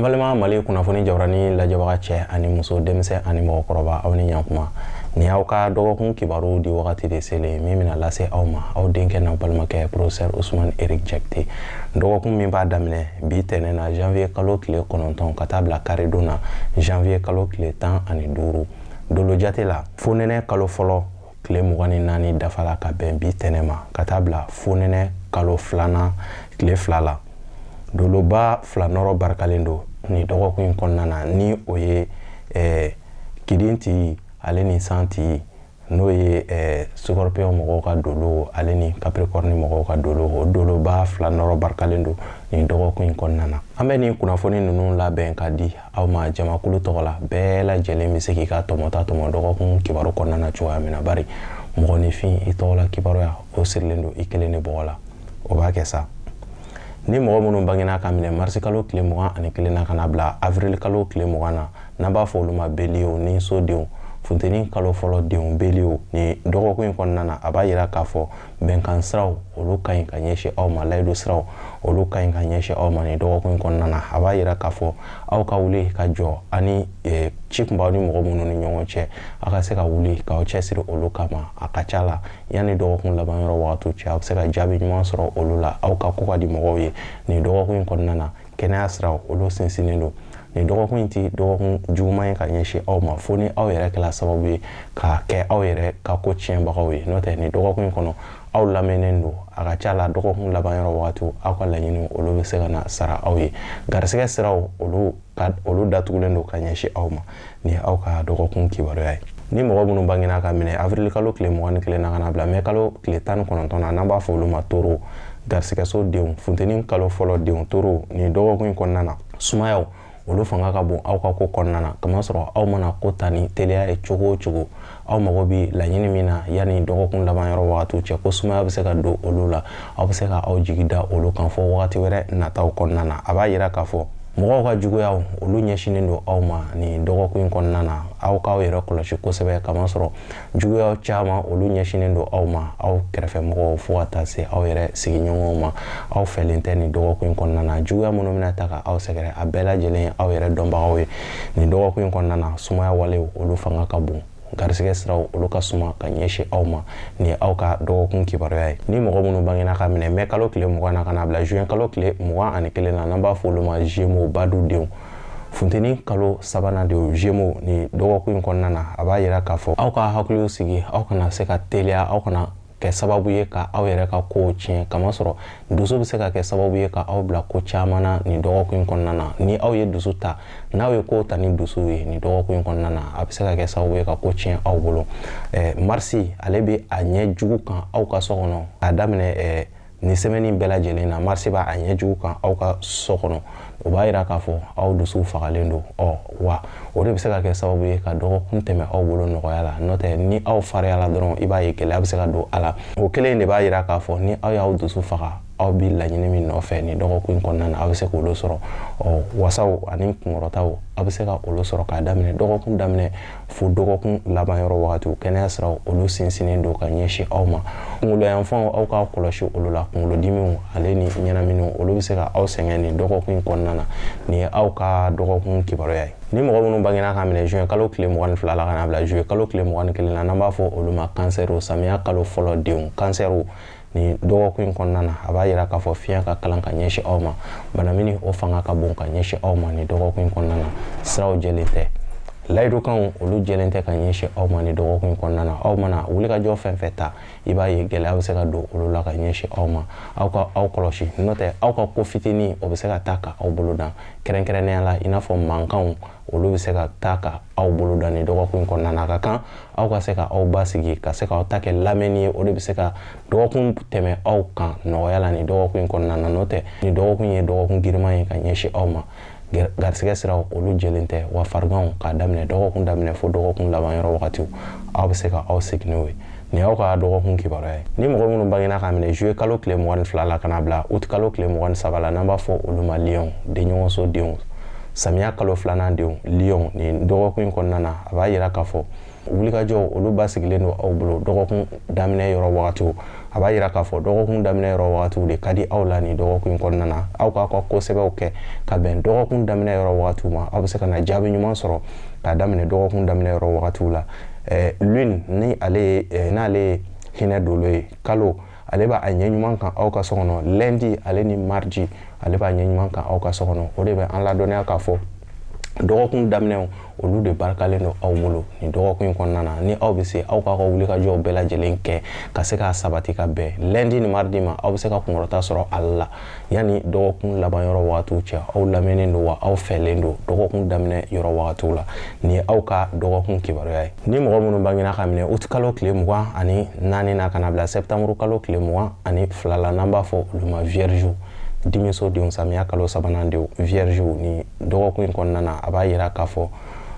An balima Mali kunnafoni jabarani lajɛbaga cɛ ani muso, denmisɛn ani mɔgɔkɔrɔba, aw ni ɲankuma. Nin y'aw ka dɔgɔkun kibaru di wagati de selen min bɛna lase aw ma, aw denkɛ n'aw balimakɛ, professeur Ousmane Eric Diakité. Dɔgɔkun min b'a daminɛ bi tɛnɛ na, janvier kalo tile 9, ka taa bila karidon na, janvier kalo tile 15. Dolo jate la, fonɛnɛ kalo fɔlɔ tile 24 dafala ka bɛn bi tɛnɛ ma, ka taa bila fonɛnɛ kalo filanan tile 2 la. Doloba fila nɔrɔ barikalen don nin dɔgɔkun in kɔnɔna na, ni o ye kidin ti ale ni san ti, n'o ye scorpion mɔgɔw ka dolo ale ni capricorne mɔgɔw ka dolo. O doloba fila nɔrɔ barikalen don nin dɔgɔkun in kɔnɔna na. An bɛ nin kunnafoni ninnu labɛn ka di aw ma jamakulu tɔgɔ la. Bɛɛ lajɛlen bɛ se k'i ka tɔmɔta tɔmɔ dɔgɔkun kibaru kɔnɔna na cogoya min na, bari mɔgɔninfin, i tɔgɔ la kibaruya, o sirilen don i kelen de bɔgɔ la. O b'a kɛ sa, ni mɔgɔ minnu bangena ka minɛ marisi kalo tile 21 na ka na bila avril kalo tile 20 na, n'an b'a fɔ olu ma bélier ni sodenw, funteni kalo fɔlɔ denw, bélier, ni dɔgɔkun in kɔnɔna na, a b'a yira k'a fɔ bɛnkan siraw, olu ka ɲi ka ɲɛsin aw ma. Layidu siraw, olu ka ɲi ka ɲɛsin aw ma nin dɔgɔkun in kɔnɔna na. A b'a yira k'a fɔ aw ka wuli ka jɔ ani ci kun b'aw ni mɔgɔ minnu ni ɲɔgɔn cɛ, aw ka se ka wuli k'aw cɛsiri olu kama. A ka ca la, yanni dɔgɔkun laban yɔrɔ wagatiw cɛ, aw bɛ se ka jaabi ɲuman sɔrɔ olu la. Aw ka ko ka di mɔgɔw ye nin dɔgɔkun in kɔnɔna na. Kɛnɛya siraw, olu sinsinnen don. Nin dɔgɔkun in ti dɔgɔkun juguman ye ka ɲɛsin aw ma, fo ni aw yɛrɛ kɛla sababu ye ka kɛ aw yɛrɛ ka ko tiɲɛbagaw ye. N'o tɛ, nin dɔgɔkun in kɔnɔ, aw lamɛnnen don. A ka ca la, dɔgɔkun laban yɔrɔ wagatiw, aw ka laɲiniw, olu bɛ se ka na sara aw ye. Garisɛgɛ siraw, olu ka olu datugulen don ka ɲɛsin aw ma. Nin ye aw ka dɔgɔkun kibaruya ye. Ni mɔgɔ minnu bangena ka minɛ avril kalo tile 21 na ka na bila mɛ kalo tile 19 na, n'an b'a fɔ olu ma taureau, garisɛgɛso denw, funteni kalo fɔlɔ denw, taureau, nin dɔgɔkun in kɔnɔna na, sumayaw, olu fanga ka bon aw ka ko kɔnɔna na, kamasɔrɔ aw mana ko ta ni teliya ye cogo o cogo, aw mago bɛ laɲini min na yanni dɔgɔkun laban yɔrɔ wagatiw cɛ, ko sumaya bɛ se ka don olu la, aw bɛ se ka aw jigi da olu kan fɔ wagati wɛrɛ nataw kɔnɔna na. A b'a yira k'a fɔ mɔgɔw ka juguyaw, olu ɲɛsinnen don aw ma nin dɔgɔkun in kɔnɔna na. Aw k'aw yɛrɛ kɔlɔsi kosɛbɛ, kamasɔrɔ juguyaw caman, olu ɲɛsinnen don aw ma, aw kɛrɛfɛ mɔgɔw, fo ka taa se aw yɛrɛ sigiɲɔgɔnw ma. Aw fɛlen tɛ nin dɔgɔkun in kɔnɔna na. Juguya minnu bɛna ta ka aw sɛgɛrɛ, a bɛɛ lajɛlen ye aw yɛrɛ dɔnbagaw ye nin dɔgɔkun in kɔnɔna na. Sumaya walew, olu fanga ka bon. Garisɛgɛ siraw, olu ka suma ka ɲɛsin aw ma. Nin ye aw ka dɔgɔkun kibaruya ye. Ni mɔgɔ minnu bangena ka minɛ mɛ kalo tile 20 na ka na bila juin kalo tile 21 na, n'an b'a fɔ olu ma gémeaux, badu denw, funteni kalo sabanan de, gémeaux, nin dɔgɔkun in kɔnɔna na, a b'a yira k'a fɔ aw ka hakiliw sigi, aw kana se ka teliya, aw kana kɛ sababu ye ka aw yɛrɛ ka kow tiɲɛ, kamasɔrɔ dusu bɛ se ka kɛ sababu ye ka aw bila ko caman na nin dɔgɔkun in kɔnɔna na. Ni aw ye dusu ta, n'aw ye kow ta ni dusu ye nin dɔgɔkun in kɔnɔna na, a bɛ se ka kɛ sababu ye ka ko tiɲɛ aw bolo. Marisi, ale bɛ a ɲɛ jugu kan aw ka so kɔnɔ k'a daminɛ nin semaine bɛɛ lajɛlen na. Marisi b'a a ɲɛ jugu kan aw ka so kɔnɔ. O b'a yira k'a fɔ aw dusu fagalen don. Ɔ wa, o de bɛ se ka kɛ sababu ye ka dɔgɔkun tɛmɛ aw bolo nɔgɔya la. N'o tɛ, ni aw fariyala dɔrɔn, i b'a ye gɛlɛya bɛ se ka don a la. O kelen de b'a yira k'a fɔ ni aw y'aw dusu faga, aw bɛ laɲini min nɔfɛ nin dɔgɔkun in kɔnɔna na, aw bɛ se k'olu sɔrɔ. Ɔ wasaw ani kunkɔrɔtaw, aw bɛ se ka olu sɔrɔ k'a daminɛ dɔgɔkun daminɛ fo dɔgɔkun laban yɔrɔ wagatiw. Kɛnɛya siraw, olu sinsinnen don ka ɲɛsin aw ma. Kunkolo yanfanw, aw k'aw kɔlɔsi olu la. Kunkolodimiw ale ni ɲɛnaminiw, olu bɛ se ka aw sɛgɛn nin dɔgɔkun in kɔnɔna na. Nin ye aw ka dɔgɔkun kibaruya ye. Ni mɔgɔ minnu bangena ka minɛ juin kalo tile 22 la ka na bila juillet kalo tile 21 na, n'an b'a fɔ olu ma cancer, samiya kalo fɔlɔ denw, cancer, nin dɔgɔkun in kɔnɔna na, a b'a yira k'a fɔ fiɲɛ ka kalan ka ɲɛsin aw ma. Banamini, o fanga ka bon ka ɲɛsin aw ma nin dɔgɔkun in kɔnɔna na. Siraw jɛlen tɛ, layidukanw, olu jɛlen tɛ ka ɲɛsin aw ma nin dɔgɔkun in kɔnɔna na. Aw mana wulikajɔ fɛn fɛn ta, i b'a ye gɛlɛya bɛ se ka don olu la ka ɲɛsin aw ma. Aw ka aw kɔlɔsi, n'o tɛ aw ka ko fitinin, o bɛ se ka taa ka aw bolo dan. Kɛrɛnkɛrɛnnenya la, i n'a fɔ mankanw, olu bɛ se ka taa ka aw bolo dan nin dɔgɔkun in kɔnɔna na. A ka kan aw ka se ka aw basigi, ka se k'aw ta kɛ lamɛnni ye. O de bɛ se ka dɔgɔkun tɛmɛ aw kan nɔgɔya la nin dɔgɔkun in kɔnɔna na. N'o tɛ, nin dɔgɔkun ye dɔgɔkun giriman ye ka ɲɛsin aw ma. Garisɛgɛ siraw, olu jɛlen tɛ. Wa fariganw, k'a daminɛ dɔgɔkun daminɛ fo dɔgɔkun laban yɔrɔ wagatiw, aw bɛ se ka aw segin n'o ye. Nin y'aw ka dɔgɔkun kibaruya ye. Ni mɔgɔ minnu bangena k'a minɛ juillet kalo tile 22 la ka na bila août kalo tile 23 la, n'an b'a fɔ olu ma lion, denɲɔgɔnso denw, samiya kalo filanan denw, lion, nin dɔgɔkun in kɔnɔna na, a b'a yira k'a fɔ wulikajɔw, olu basigilen don aw bolo dɔgɔkun daminɛ yɔrɔ wagatiw. A b'a yira k'a fɔ dɔgɔkun daminɛ yɔrɔ wagatiw de ka di aw la nin dɔgɔkun in kɔnɔna na. Aw k'aw ka ko sɛbɛw kɛ ka bɛn dɔgɔkun daminɛ yɔrɔ wagatiw ma, aw bɛ se ka na jaabi ɲuman sɔrɔ k'a daminɛ dɔgɔkun daminɛ yɔrɔ wagatiw la. Lune, ni ale ye n'ale ye hinɛ dolo ye, kalo ale b'a a ɲɛ ɲuman kan aw ka so kɔnɔ lundi ale ni mardi, ale b'a ɲɛ ɲuman kan aw ka so kɔnɔ. O de bɛ an ladɔnniya k'a fɔ dɔgɔkun daminɛw, olu de barikalen don aw bolo nin dɔgɔkun in kɔnɔna na. Ni aw bɛ se, aw k'aw ka wulikajɔw bɛɛ lajɛlen kɛ ka se k'a sabati ka bɛn lundi ni mardi ma, aw bɛ se ka kunkɔrɔta sɔrɔ ale la yanni dɔgɔkun laban yɔrɔ wagatiw cɛ. Aw lamɛnnen don wa aw fɛlen don dɔgɔkun daminɛ yɔrɔ wagatiw la. Nin ye aw ka dɔgɔkun kibaruya ye. Ni mɔgɔ minnu bangena ka minɛ uti kalo tile 24 na ka na bila sɛptanburu kalo tile 22 la, n'an b'a fɔ olu ma vierge, dimiso denw, samiya kalo sabanan denw, vierge, ni dɔgɔkun in kɔnɔna na, a b'a yira k'a fɔ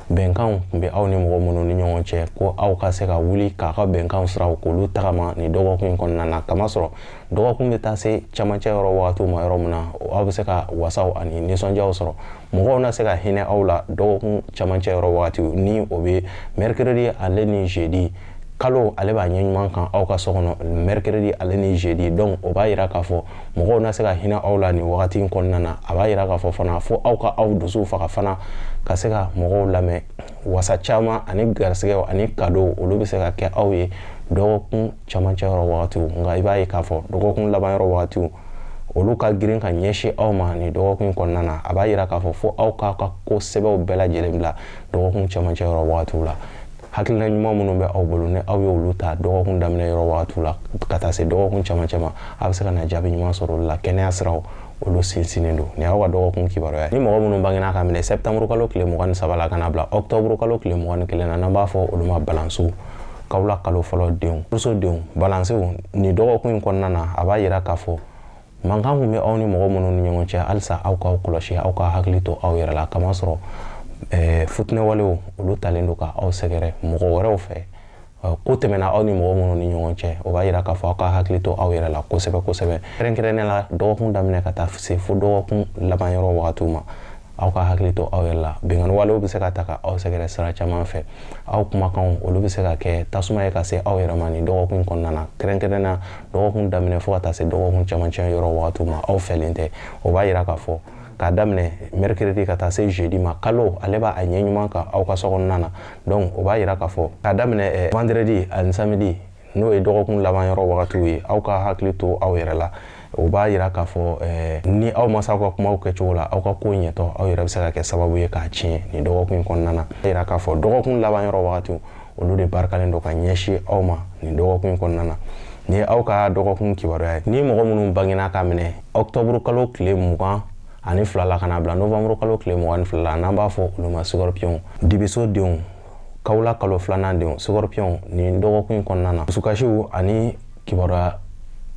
bɛnkanw tun bɛ aw ni mɔgɔ minnu ni ɲɔgɔn cɛ, ko aw ka se ka wuli k'a ka bɛnkanw siraw k'olu tagama nin dɔgɔkun in kɔnɔna na, kamasɔrɔ dɔgɔkun bɛ taa se camancɛ yɔrɔ wagatiw ma yɔrɔ min na, aw bɛ se ka wasaw ani nisɔndiyaw sɔrɔ. Mɔgɔw na se ka hinɛ aw la dɔgɔkun camancɛ yɔrɔ wagatiw, ni o bɛ mercredi ale ni jeudi. Kalo ale b'a ɲɛ ɲuman kan aw ka so kɔnɔ mercredi ale ni jeudi. Donc o b'a yira k'a fɔ mɔgɔw na se ka hinɛ aw la nin wagati in kɔnɔna na. A b'a yira k'a fɔ fana fo aw ka aw dusu faga fana ka se ka mɔgɔw lamɛn. Wasa caman ani garisigɛw ani cadeau, olu bɛ se ka kɛ aw ye dɔgɔkun camancɛ yɔrɔ wagatiw. Nka i b'a ye k'a fɔ dɔgɔkun laban yɔrɔ wagatiw, olu ka girin ka ɲɛsin aw ma nin dɔgɔkun in kɔnɔna na. A b'a yira k'a fɔ fo aw k'aw ka ko sɛbɛw bɛɛ lajɛlen bila dɔgɔkun camancɛ yɔrɔ wagatiw la. Hakilina ɲuman minnu bɛ aw bolo, ni aw ye olu ta dɔgɔkun daminɛ yɔrɔ wagatiw la ka taa se dɔgɔkun camancɛ ma, a bɛ se ka na jaabi ɲuman sɔrɔ olu la. Kɛnɛya siraw, olu sinsinnen don. Nin y'aw ka dɔgɔkun kibaruya ye. Ni mɔgɔ minnu bangena ka minɛ sɛptanburu kalo tile 23 la ka na bila ɔktɔburu kalo tile 21 na, n'an b'a fɔ olu ma balansiw, kawula kalo fɔlɔ denw, muso denw, balansiw, nin dɔgɔkun in kɔnɔna na, a b'a yira k'a fɔ mankan kun bɛ aw ni mɔgɔ minnu ni ɲɔgɔn cɛ, halisa aw k'aw kɔlɔsi, aw ka hakili to aw yɛrɛ la, kamasɔrɔ futinɛwalew, olu talen don ka aw sɛgɛrɛ mɔgɔ wɛrɛw fɛ. Ko tɛmɛna aw ni mɔgɔ minnu ni ɲɔgɔn cɛ, o b'a yira k'a fɔ aw ka hakili to aw yɛrɛ la kosɛbɛ kosɛbɛ, kɛrɛnkɛrɛnnenya la dɔgɔkun daminɛ ka taa se fo dɔgɔkun laban yɔrɔ wagatiw ma. Aw ka hakili to aw yɛrɛ la. Binkanni walew bɛ se ka ta ka aw sɛgɛrɛ sira caman fɛ. Aw kumakanw, olu bɛ se ka kɛ tasuma ye ka se aw yɛrɛ ma nin dɔgɔkun kɔnɔna na, kɛrɛnkɛrɛnnenya dɔgɔkun daminɛ fo ka taa se dɔgɔkun camancɛ yɔrɔ wagatiw ma. Aw fɛlen tɛ. O b'a yira k'a fɔ k'a daminɛ mercredi ka taa se jeudi ma, kalo ale b'a a ɲɛ ɲuman kan aw ka so kɔnɔna na. Donc o b'a yira k'a fɔ k'a daminɛ vendredi ani samedi, n'o ye dɔgɔkun laban yɔrɔ wagatiw ye, aw ka hakili to aw yɛrɛ la. O b'a yira k'a fɔ ni aw ma s'aw ka kumaw kɛcogo la, aw ka ko ɲɛtɔ, aw yɛrɛ bɛ se ka kɛ sababu ye k'a tiɲɛ nin dɔgɔkun in kɔnɔna na. A yira k'a fɔ dɔgɔkun laban yɔrɔ wagatiw, olu de barikalen don ka ɲɛsin aw ma nin dɔgɔkun in kɔnɔna na. Nin ye aw ka dɔgɔkun kibaruya ye. Ni mɔgɔ minnu bangena ka minɛ ɔktɔburu kalo tile 22 la ka na bila novanburu kalo tile 22 la, n'an b'a fɔ olu ma scorpion, dibiso denw, kawula kalo filanan denw, scorpion, nin dɔgɔkun in kɔnɔna na, dusukasiw ani kibaruya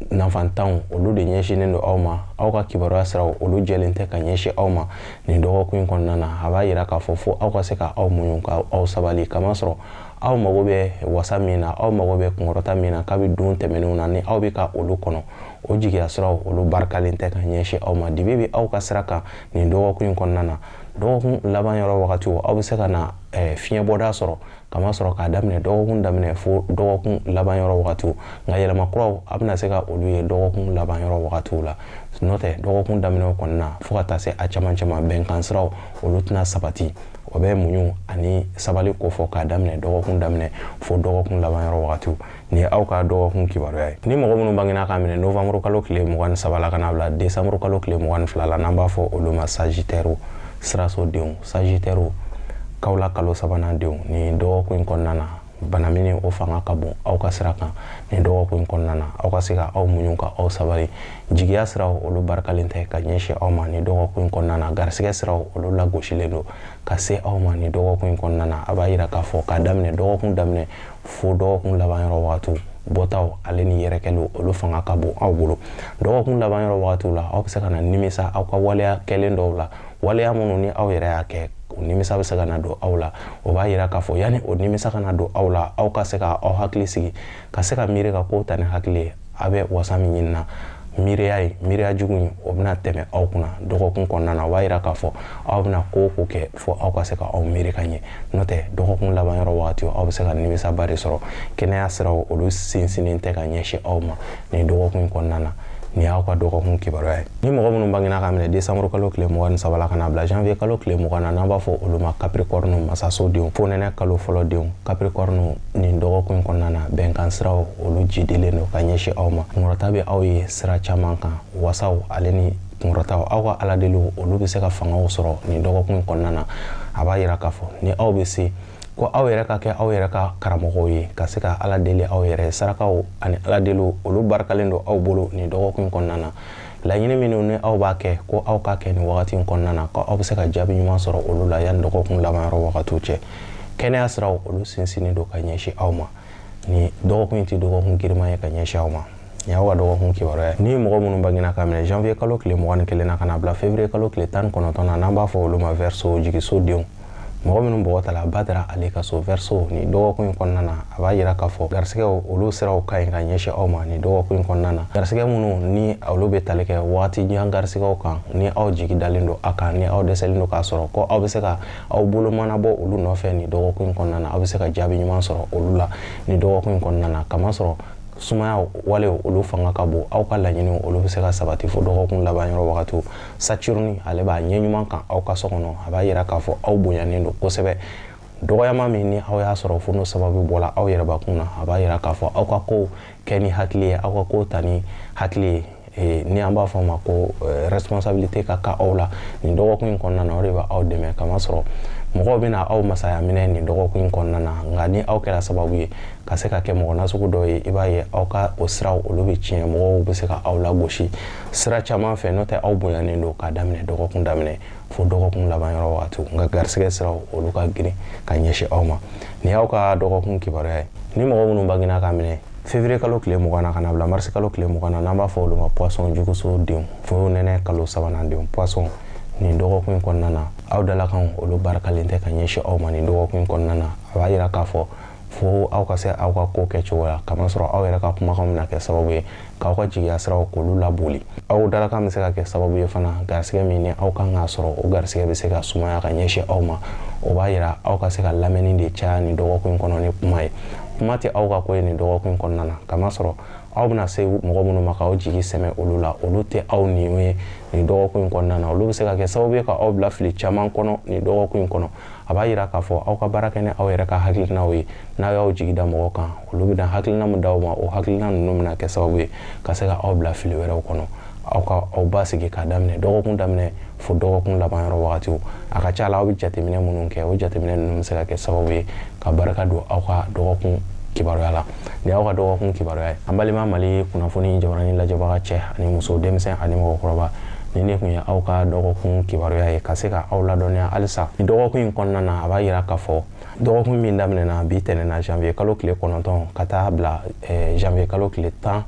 nafantanw, olu de ɲɛsinnen don aw ma. Aw ka kibaruya siraw, olu jɛlen tɛ ka ɲɛsin aw ma nin dɔgɔkun in kɔnɔna na. A b'a yira k'a fɔ fo aw ka se ka aw muɲu ka aw sabali, kamasɔrɔ aw mago bɛ wasa min na, aw mago bɛ kunkɔrɔta min na kabi don tɛmɛnenw na, ni aw bɛ ka olu kɔnɔ, o jigiya siraw, olu barikalen tɛ ka ɲɛsin aw ma. Dibi bɛ aw ka sira kan nin dɔgɔkun in kɔnɔna na. Dɔgɔkun laban yɔrɔ wagatiw, aw bɛ se ka na fiɲɛbɔda sɔrɔ, kamasɔrɔ k'a daminɛ dɔgɔkun daminɛ fo dɔgɔkun laban yɔrɔ wagatiw. Nka yɛlɛma kuraw, a bɛna se ka olu ye dɔgɔkun laban yɔrɔ wagatiw la. N'o tɛ, dɔgɔkun daminɛw kɔnɔna fo ka taa se a camancɛ ma, bɛnkan siraw, olu tɛna sabati. O bɛ muɲu ani sabali kofɔ k'a daminɛ dɔgɔkun daminɛ fo dɔgɔkun laban yɔrɔ wagatiw. Nin ye aw ka dɔgɔkun kibaruya ye. Ni mɔgɔ minnu bangena k'a minɛ novanburu kalo tile 23 la ka na bila desanburu kalo tile 22 la, n'an b'a fɔ olu ma sagittaire, siraso denw, sagittaire, kawula kalo sabanan denw, nin dɔgɔkun in kɔnɔna na, banamini o fanga ka bon aw ka sira kan nin dɔgɔkun in kɔnɔna na. Aw ka se ka aw muɲu ka aw sabali. Jigiya siraw, olu barikalen tɛ ka ɲɛsin aw ma nin dɔgɔkun in kɔnɔna na. Garisigɛ siraw, olu lagosilen don ka se aw ma nin dɔgɔkun in kɔnɔna na. A b'a yira k'a fɔ k'a daminɛ dɔgɔkun daminɛ fo dɔgɔkun laban yɔrɔ wagatiw, bɔtaw ale ni yɛrɛkɛliw, olu fanga ka bon aw bolo. Dɔgɔkun laban yɔrɔ wagatiw la, aw bɛ se ka na nimisa aw ka waleya kɛlen dɔw la, waleya minnu ni aw yɛrɛ y'a kɛ, o nimisa bɛ se ka na don aw la. O b'a yira k'a fɔ yanni o nimisa ka na don aw la, aw ka se ka aw hakili sigi, ka se ka miiri ka kow ta ni hakili ye. A bɛ wasa min ɲini na, Miiriya ye miiriya jugu in, o bɛna tɛmɛ aw kunna dɔgɔkun kɔnɔna na. O b'a yira k'a fɔ aw bɛna ko o ko kɛ, fo aw ka se ka aw miiri ka ɲɛ, n'o tɛ dɔgɔkun laban yɔrɔ wagati, aw bɛ se ka nimisaba de sɔrɔ. Kɛnɛya siraw, olu sinsinnen tɛ ka ɲɛsin aw ma nin dɔgɔkun in kɔnɔna na. Nin y'aw ka dɔgɔkun kibaruya ye. Ni mɔgɔ minnu bangena ka minɛ décembre kalo tile 23 la ka na bila janvier kalo tile 20 na, n'an b'a fɔ olu ma Capricorne, masaso denw, fonɛnɛ kalo fɔlɔ denw, Capricorne, nin dɔgɔkun in kɔnɔna na, bɛnkan siraw, olu jidilen don ka ɲɛsin aw ma. Kunkɔrɔta bɛ aw ye sira caman kan, wasaw ale ni kunkɔrɔtaw. Aw ka aladeliw, olu bɛ se ka fangaw sɔrɔ nin dɔgɔkun in kɔnɔna na. A b'a yira k'a fɔ ni aw bɛ se ko aw yɛrɛ ka kɛ aw yɛrɛ ka karamɔgɔw ye, ka se ka ala deli aw yɛrɛ, sarakaw ani ala deliw, olu barikalen don aw bolo nin dɔgɔkun in kɔnɔna na. Laɲini minnu ni aw b'a kɛ, ko aw k'a kɛ nin wagati in kɔnɔna na, ko aw bɛ se ka jaabi ɲuman sɔrɔ olu la yanni dɔgɔkun laban yɔrɔ wagatiw cɛ. Kɛnɛya siraw, olu sinsinnen don ka ɲɛsin aw ma. Ni dɔgɔkun in tɛ dɔgɔkun giriman ye ka ɲɛsin aw ma. Nin y'aw ka dɔgɔkun kibaruya ye. Ni mɔgɔ minnu bangena ka minɛ janvier kalo tile 21 na ka na bila février kalo tile 19 na, n'an b'a fɔ olu ma Verseau, jigiso denw, mɔgɔ minnu bɔgɔ ta la ba dara ale ka so, Verseau, nin dɔgɔkun in kɔnɔna na, a b'a yira k'a fɔ garisigɛw, olu siraw ka ɲi ka ɲɛsin aw ma nin dɔgɔkun in kɔnɔna na. Garisigɛ minnu ni olu bɛ tali kɛ wagati jan garisigɛw kan, ni aw jigi dalen don a kan, ni aw dɛsɛlen don k'a sɔrɔ, ko aw bɛ se ka aw bolo mana bɔ olu nɔfɛ nin dɔgɔkun in kɔnɔna na, aw bɛ se ka jaabi ɲuman sɔrɔ olu la nin dɔgɔkun in kɔnɔna na. Kamasɔrɔ sumaya walew, olu fanga ka bon. Aw ka laɲiniw, olu bɛ se ka sabati fo dɔgɔkun laban yɔrɔ wagatiw. Saturne, ale b'a ɲɛ ɲuman kan aw ka so kɔnɔ. A b'a yira k'a fɔ aw bonyanen don kosɛbɛ. Dɔgɔyama min ni aw y'a sɔrɔ, fo n'o sababu bɔla aw yɛrɛbakun na. A b'a yira k'a fɔ aw ka kow kɛ ni hakili ye, aw ka kow ta ni hakili ye, ni an b'a fɔ o ma ko responsabilité ka ka aw la nin dɔgɔkun in kɔnɔna na. O de bɛ aw dɛmɛ, kamasɔrɔ mɔgɔw bɛna aw masaya minɛ nin dɔgɔkun in kɔnɔna na. Nka ni aw kɛra sababu ye ka se ka kɛ mɔgɔ nasugu dɔw ye, i b'a ye aw ka o siraw, olu bɛ tiɲɛ. Mɔgɔw bɛ se ka aw lagosi sira caman fɛ, n'o tɛ aw bonyanen don k'a daminɛ dɔgɔkun daminɛ fo dɔgɔkun laban yɔrɔ wagatiw. Nka garisigɛ siraw, olu ka girin ka ɲɛsin aw ma. Nin y'aw ka dɔgɔkun kibaruya ye. Ni mɔgɔ minnu bangena ka minɛ février kalo tile 20 na ka na bila mars kalo tile 20 na, n'an b'a fɔ olu ma Poisson, juguso denw, fo nɛnɛ kalo sabanan denw, Poisson, nin dɔgɔkun in kɔnɔna na, aw dalakanw, olu barikalen tɛ ka ɲɛsin aw ma nin dɔgɔkun in kɔnɔna na. A b'a yira k'a fɔ fo aw ka se aw ka ko kɛ cogo la, kamasɔrɔ aw yɛrɛ ka kumakan bɛna kɛ sababu ye k'aw ka jigiya siraw k'olu laboli. Aw dalakan bɛ se ka kɛ sababu ye fana, garisigɛ min ni aw kan k'a sɔrɔ, o garisigɛ bɛ se ka sumaya ka ɲɛsin aw ma. O b'a yira aw ka se ka lamɛnni de caya nin dɔgɔkun in kɔnɔ ni kuma ye. Kuma tɛ aw ka ko ye nin dɔgɔkun in kɔnɔna na, kamasɔrɔ aw bɛna se mɔgɔ minnu ma k'aw jigi sɛmɛ olu la, olu tɛ aw nin ye nin dɔgɔkun in kɔnɔna na. Olu bɛ se ka kɛ sababu ye ka aw bila fili caman kɔnɔ nin dɔgɔkun in kɔnɔ. A b'a yira k'a fɔ aw ka baara kɛ ni aw yɛrɛ ka hakilinaw ye. N'aw y'aw jigi da mɔgɔ kan, olu bɛna hakilina min d'aw ma, o hakilina ninnu bɛna kɛ sababu ye ka se ka aw bila fili wɛrɛw kɔnɔ. Aw ka aw basigi k'a daminɛ dɔgɔkun daminɛ fo dɔgɔkun laban yɔrɔ wagatiw. A ka ca la, aw bɛ jateminɛ minnu kɛ, o jateminɛ ninnu bɛ se ka kɛ sababu ye ka barika don aw ka dɔgɔkun kibaruya la. Nin y'aw ka dɔgɔkun kibaruya ye. An balima Mali kunnafoni jabarani lajɛbaga, cɛ ani muso, denmisɛn ani mɔgɔkɔrɔba, ni ne tun ye aw ka dɔgɔkun kibaruya ye, ka se ka aw ladɔnniya halisa nin dɔgɔkun in kɔnɔna na. A b'a yira k'a fɔ dɔgɔkun min daminɛna bi tɛnɛna, janvier kalo tile 9 ka taa bila janvier kalo tile 15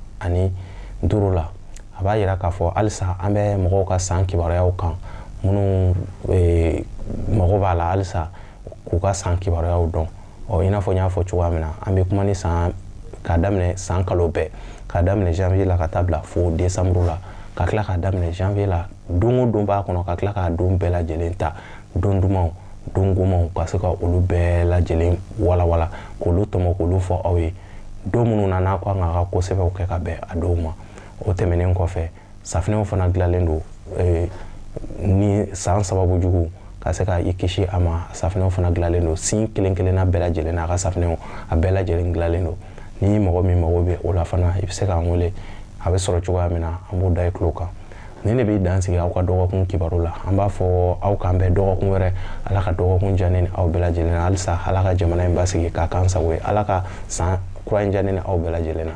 la, a b'a yira k'a fɔ halisa an bɛ mɔgɔw ka san kibaruyaw kan. Minnu mago b'a la halisa k'u ka san kibaruyaw dɔn, ɔ, i n'a fɔ n y'a fɔ cogoya min na, an bɛ kuma ni san k'a daminɛ san kalo bɛɛ, k'a daminɛ janvier la ka taa bila fo décembre la, ka tila k'a daminɛ janvier la, don o don b'a kɔnɔ, ka tila k'a don bɛɛ lajɛlen ta, don dumanw, don gomanw, ka se ka olu bɛɛ lajɛlen walawala, k'olu tɔmɔ, k'olu fɔ aw ye, don minnu na n'a kan k'a ka ko sɛbɛnw kɛ ka bɛn a dɔw ma. O tɛmɛnen kɔfɛ, safinɛw fana dilanlen don ni san sababu jugu ka se ka i kisi a ma. Safinɛw fana dilanlen don sin kelen kelenna bɛɛ lajɛlen n'a ka safinɛw, a bɛɛ lajɛlen dilanlen don. Ni mɔgɔ min mago bɛ o la fana, i bɛ se k'an wele. A bɛ sɔrɔ cogoya min na, an b'o da i tulo kan. Ni ne bɛ dan sigi aw ka dɔgɔkun kibaru la. An b'a fɔ aw k'an bɛn dɔgɔkun wɛrɛ. Ala ka dɔgɔkun diya ne ni aw bɛɛ lajɛlen na. Halisa Ala ka jamana in basigi k'a k'an sago ye. Ala ka san kura in diya ne ni aw bɛɛ lajɛlen na.